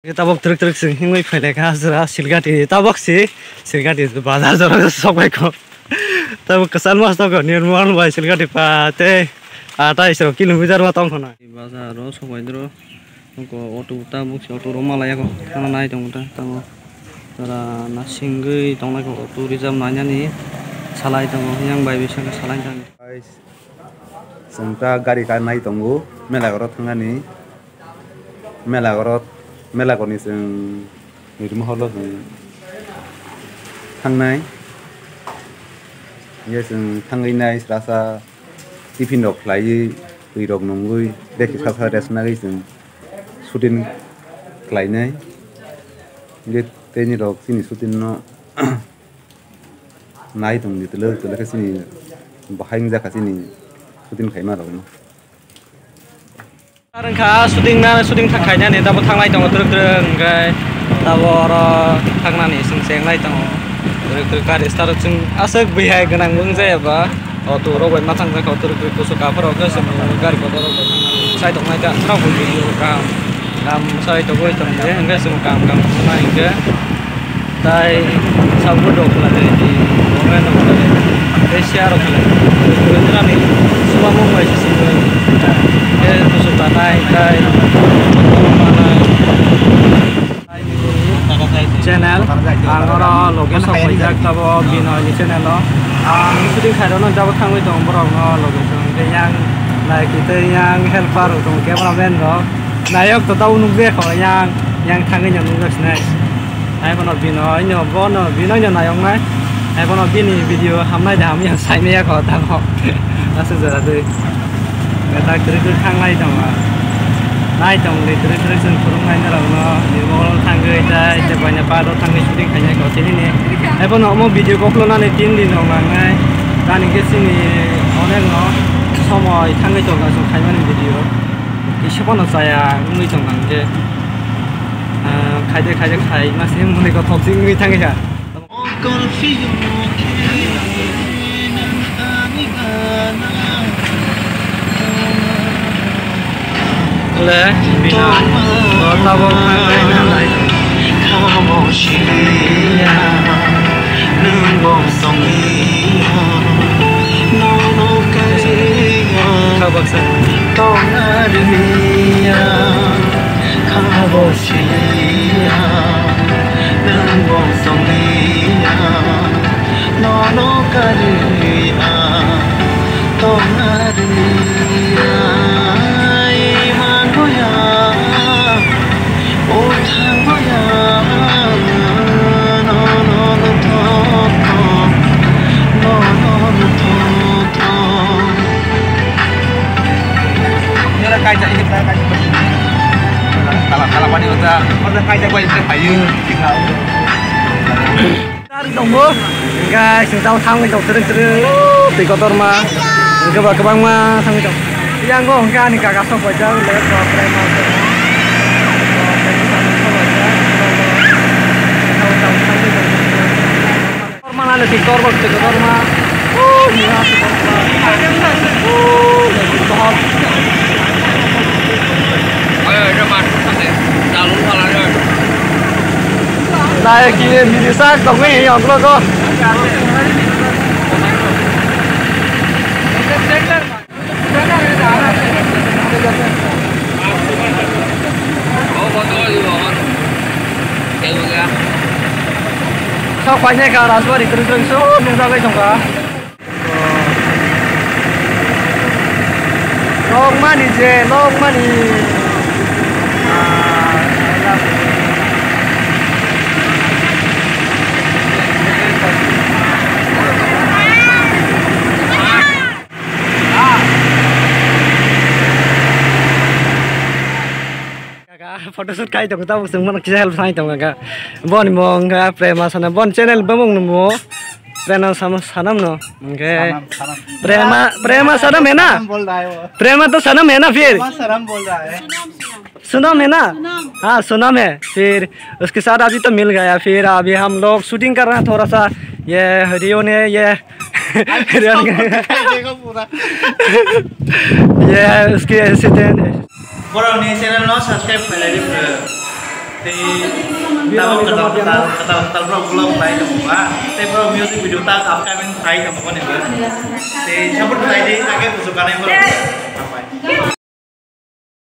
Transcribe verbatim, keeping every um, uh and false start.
Tabok twrwk twrwk chwng himwi phailai kha jora Silgati, tabok si Silgati bazar jora sok bai kho. Tabok kwchal mas tabok Nirmal bai Silgati pa tei atai so kilometer ma tong khna. Bazar ro sok bai dro. Ko auto tabok si auto ro malai ko thana nai tong ta tabok. Jora na singwi tong lai ko auto reserve nai nani salai tongo yang bai bising salai tani. Chwng ta gari ka nai tongo mela oro thangnani. Mela oro, mela gorni chwng Nirmahal o chwng thangnai. Ye chwng thangwi nai srasa tiffin rok khlaiwi, twi rok nungwi, beki sasa rest nagwi chwng shooting khlainai. Ye tei ni rok chini shooting no nai tong di twlwk twlwk khe chini bahai wngjakha chini shooting khaima rok no. Ar wngkha shooting na, shooting thang khainani tabok thanglai tongo twrwk twrwk, hwnkhe tabok oro thangnani chwng chenglai tongo twrwk twrwk. Gari start chwng aswk bihai gwnang wngjaya ba auto rok bai ma thangjak kha twrwk twrwk, kusu kaphar rok khe chwng gari kotor rok bai thangnani sai tongnai ta norok bo video kaham kaham sai tongwi tongdi, hwnkhe chwng kaham kaham tongnai hwnkhe. Tai sabuk rok khlai di, tongnai rok khlai di, tei siya rok khlai di. Rwngthani swbangmung bai se simi, tei kuchuk tanai, tai manai. Channel, ang oro logo sok paijak tabo Binoy ni channel o. Ang shooting khairokno jabo thangwi tongo borokno logo sok. Hwnkhe yang naiki tei yang helper rok tongo, cameraman rok. Nayok to tabo nukjakha yang, yang thangwi no nukjak sinai. Hai bono bino ino bono bino ino nayoknai. Hai bono bini video hamnai da hamya saimaya kho tamo. Aswk jora dui. Kata kwrwi kwrwi thanglai tongo. Nai tongdi kwrwi kwrwi chwng khulumnai norokno. Nirmol thangwi tai tei boina pado thangwi shooting khainai kho tini ni. Hai bono omo video koklo nani tin din rok nangnai. Tani khe chini onek no somoi thangwi tongo aswk khaimani video. Kisa phano chaya wngwi tong kha hwnkhe, ah, khaide khaide khai mase mwnwi kothok se wngwi thangwi kha. Le, bina, o tabok nai nai nai. Tabok sa. Tongna rwya, khabo siliya, nwng bo songliya, nono karwi a tongna rwya, iman boya, o thang boya, nono no thok thok, nono no thok thok. Nira kaijak ini, kaijak. Kala, kala pani ota. Ota kaijak bai, ota payu. Tari tongo. Guys, sing tau thangwi tong, tereng tereng. Twi kotorma. Hwnkhe ba kwbangma thangwi tong. Yang go hwnkhe ani kaka sok bai jak le, ko prai ma. Torma na le thik torma, thik torma. Oh, ni ha, thik torma. Oh, ni ha. Ayo, ayo, man, sate. Dalu pala, ayo. Dai ki ye miri sak tong ni yong lo ko. Sok painai ka rajbari kwrwng kwrwng so nungjagwi tongkha. Nokmani je nokmani. Kaka, photoshoot khai tongo, tabuk chwng bono kisa help sai tongo, kaka. Boni mung kha Prema Sanam, boni channel bumung ni mung Prema Sanam, Sanam no. Hwnkhe Sanam, Sanam. Prema, Prema Sanam hai na? Sanam bol raha hai wo. Prema to Sanam hai na phir? Prema Sanam bol raha hai. Sanam hai na? Sanam. हाँ, Sanam hai. फिर उसके साथ अभी तो मिल गया, फिर अभी हम लोग शूटिंग कर रहे हैं थोड़ा सा, ये रियो ने, ये रियो ने। ये है उसके assistant. Borokni channel no subscribe khlainai di bwrwi. Tei tabok kwtal kwtal kwtal kwtal borok vlog khlai tongo ba. Tei borok music video ta upcoming khlai tongo ni ba. Tei support khlai di, age kuchuk kanai borok.